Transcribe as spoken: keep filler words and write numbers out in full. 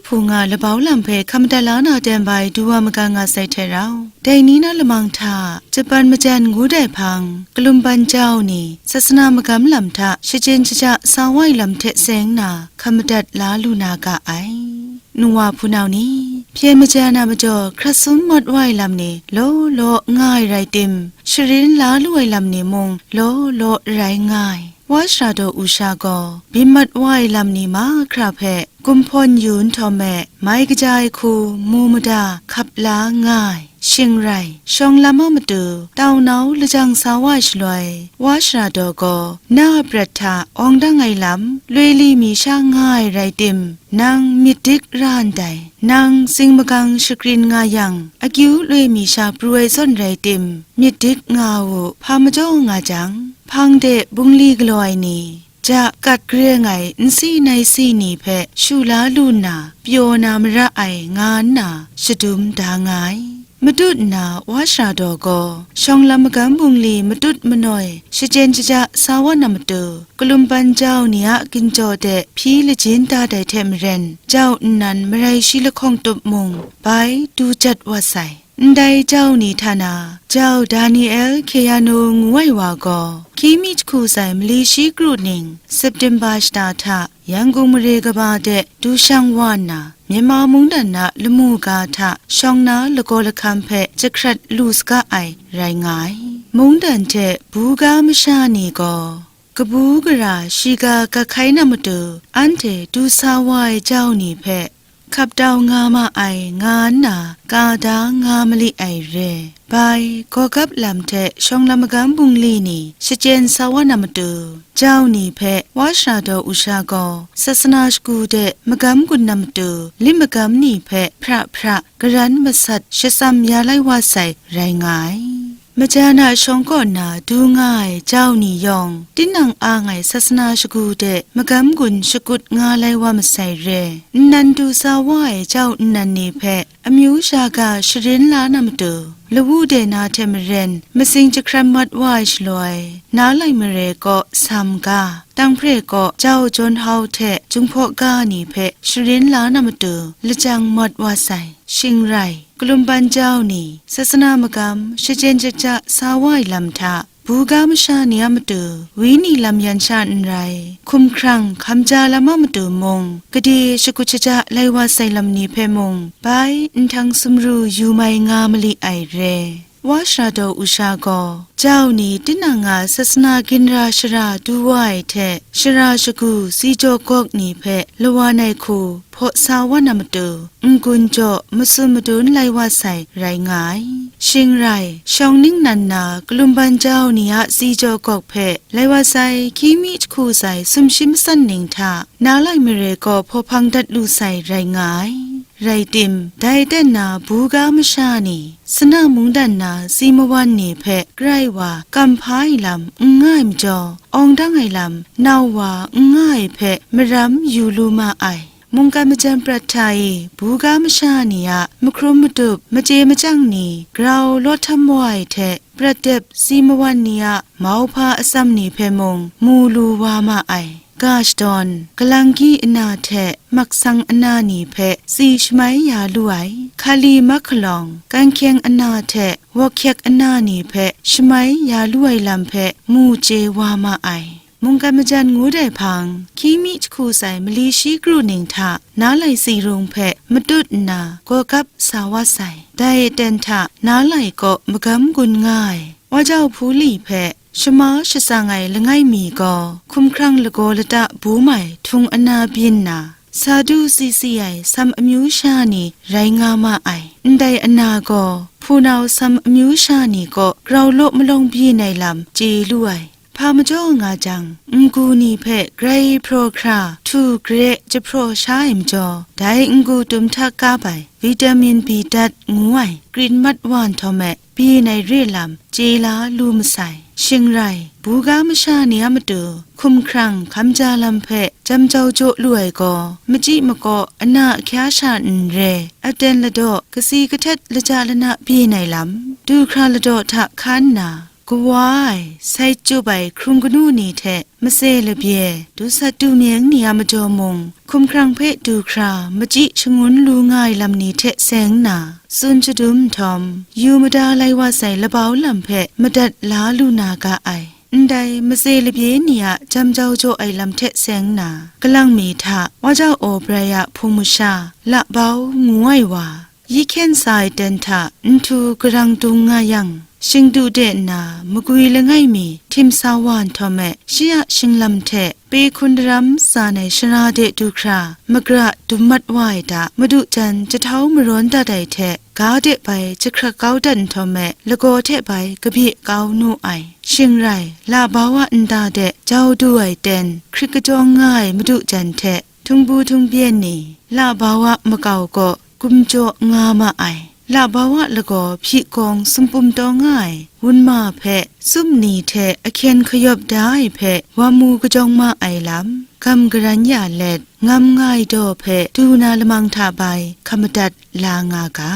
Hpu nga labau lam hpe hkam madat la na ten bai du wa magang nga sai hte rau, dai ni na lamang hta, Japan majan ngut ai hpang, kalum ban jau ni, sasana magam lam hta shachyen shaja sa wa ai lam hte seng na, hkam madat la lu na ga ai. Nuwa hpunau ni, hpyen majan a majaw hkrat sum mat wa ai lam ni, law law nga ai rai tim, sharin la lu ai lam ni mung, law law rai nga ai. Wa shara daw u sha gaw, byin mat wa ai lam ni mahkra hpe gumhpawn yu nhtawm e, mai kaja ai hku mu mada hkap la nga ai. Shing rai, shawng lam a matu, tau nau lajang sa wa ai shaloi, wa shara daw gaw, na a prat hta awng dang ai lam, loi li mi sha nga ai rai tim, nang myit dik ra ndai. Nang tsing magang shakrin nga yang, akyu loi mi sha pru ai zawn rai tim, myit dik nga u, hpa majaw nga jang, hpang de bungli galaw ai ni, ja kat gareng ai nsi nai si ni hpe shu la lu nna, pyaw na mara ai nga nna shadum da nga ai. Matut nna wa shara daw gaw, shawng lam magam bungli matut manoi, shachyen shaja sa wa na matu, kalum ban jau ni a ginjaw de hpyi lajin dat ai hte maren, jau nnan marai shi lahkawng tup mung bai du jat wa sai. Ndai jau ni hta na, jau Daniel Keyano ngu ai wa gaw, hkying mi jahku sai mali shi kru ning, September shata hta, Yangon mare kaba de du shang wa nna, Myanmar mungdan na lamu ga hta shawng na lagaw lahkam hpe jahkrat lu saga ai rai nga ai. Mungdan hte buga masha ni gaw, kabu gara shiga gat hkai na matu, anhte du sa wa ai jau ni hpe, hkap tau nga ma ai, nga nna ka da nga mali ai re. Bai, gawgap lam hte shawng lam magam bungli ni shachyen sa wa na matu, jau ni hpe wa shara daw u sha gaw, sasana shagu de magam gun na matu, lit magam ni hpe hpra hpra, garan masat shatsam ya lai wa sai rai nga ai. Majan a shawng kaw na du nga ai jau ni yawng, tinang a ngai sasana shagu de magam gun shakut nga lai wa masai re. Nnan du sa wa ai jau nnan ni hpe amyu sha ga sharin la na matu, lawu de na hte maren, matsing jahkram mat wa ai shaloi, Nalai mare kaw Sam ga, Tanghpre kaw Jau Jawn Hau hte Jinghpaw ga ni hpe sharin la na matu, lajang mat wa sai. Shing rai, kalum ban jau ni, sasana magam, shachyen shaja sa wa ai lam hta, buga masha ni a matu, wenyi lam yan sha n rai, hkum hkrang hkam ja lam a matu mung, gade shakut shaja lai wa sai lam ni hpe mung, bai nhtang sumru yu mai nga mali ai re. Wa shara daw u sha gaw, jau ni tinang a sasana ginra shara du wa ai hte, shara shagu si jaw gawk ni hpe lawan ai hku hpaw sa wa na matu, n-gun jaw matsun madun lai wa sai rai nga ai. Shing rai, shawng ningnan na kalum ban jau ni a si jaw gawk hpe lai wa sai hkying mi jahku sai sumshi matsan ning hta, Nalai mare kaw hpaw hpang dat lu sai rai nga ai. Rai tim, dai ten na buga masha ni, sana mungdan na si mawan ni hpe grai wa kam hpa ai lam n nga ai majaw, awng dang ai lam nau wa n nga ai hpe maram yu lu ma ai. Mungkan majan prat hta e buga masha ni a mahkrum matup, machye machyang ni grau law htam wa ai hte, prat dep si mawan ni a mauhpa atsam ni hpe mung mu lu wa ma ai. Ga shadawn, galanggi ana hte maksang ana ni hpe tsi shamai ya lu ai, hkali mahkalawng, kanhkyeng ana hte wawhkyek ana ni hpe shamai ya lu ai lam hpe mu chye wa ma ai. Mungkan majan ngut ai hpang, hkying mi jahku sai mali shi kru ning hta, Nalai tsi rung hpe matut nna gawgap sa wa sai. Dai aten hta Nalai kaw magam gun nga ai, wa jau hpu li hpe shama shatsang ai langai mi gaw, hkum hkrang lagaw lata bum ai htung ana byin na, sa du si si ai Sam amyu sha ni rai nga ma ai. Ndai ana gaw, hpunau Sam amyu sha ni kaw grau law malawng byin ai lam chye lu ai. Hpa majaw nga jang, n-gu ni hpe grai hpraw hkra, htu gare jahpraw sha ai majaw, dai n-gu tum hta kap ai, vitamin B dat ngu ai, krin mat wa nhtawm e, byin ai re lam chye la lu masai. Shing rai, buga masha ni a matu, hkum hkrang hkam ja lam hpe jam jau jaw lu ai gaw, machyi makaw ana ahkya sha n re, aten ladaw, kasi kahtet laja lana byin ai lam, du hkra ladaw hta hkan nna, Kawa ai, sai chyup ai hkrung kanu ni hte matse labye, dusat dumyeng ni a majaw mung, hkumhkrang hpe du hkra machyi shangun lu nga ai lam ni hte seng nna, tsun shadum nhtawm, yu mada lai wa sai labau lam hpe madat la lu na ga ai. Ndai matse labye ni a jam jau jaw ai lam hte seng nna, kalang mi hta Wa Jau Obrai a hpung masha, Labau ngu ai wa, yi hkyen sa ai ten hta nhtu karang dung nga yang, shingdu de nna magwi langai mi htim sa wa nhtawm e, shi a shinglam hte pe hkun daram tsan ai shara de du hkra, magra dum mat wa ai hta, madu jan jahtau marawn dat ai hte, ga de bai jahkrat kau dat nhtawm e, lagaw hte bai kabye kau nu ai. Shing rai, Labau a nta de jau du ai ten hkrit kajawng nga ai madu jan hte, htung bu htung byen ni, Labau a makau kaw gumjaw nga ma ai. Labau a lagaw hpyi gawng sumpum taw nga ai wunma hpe, tsup ni hte ahkyen kayawp da ai hpe wa mu kajawng ma ai lam, gam garan ya let, ngam nga ai daw hpe du na lamang hta bai hkam madat la nga ga.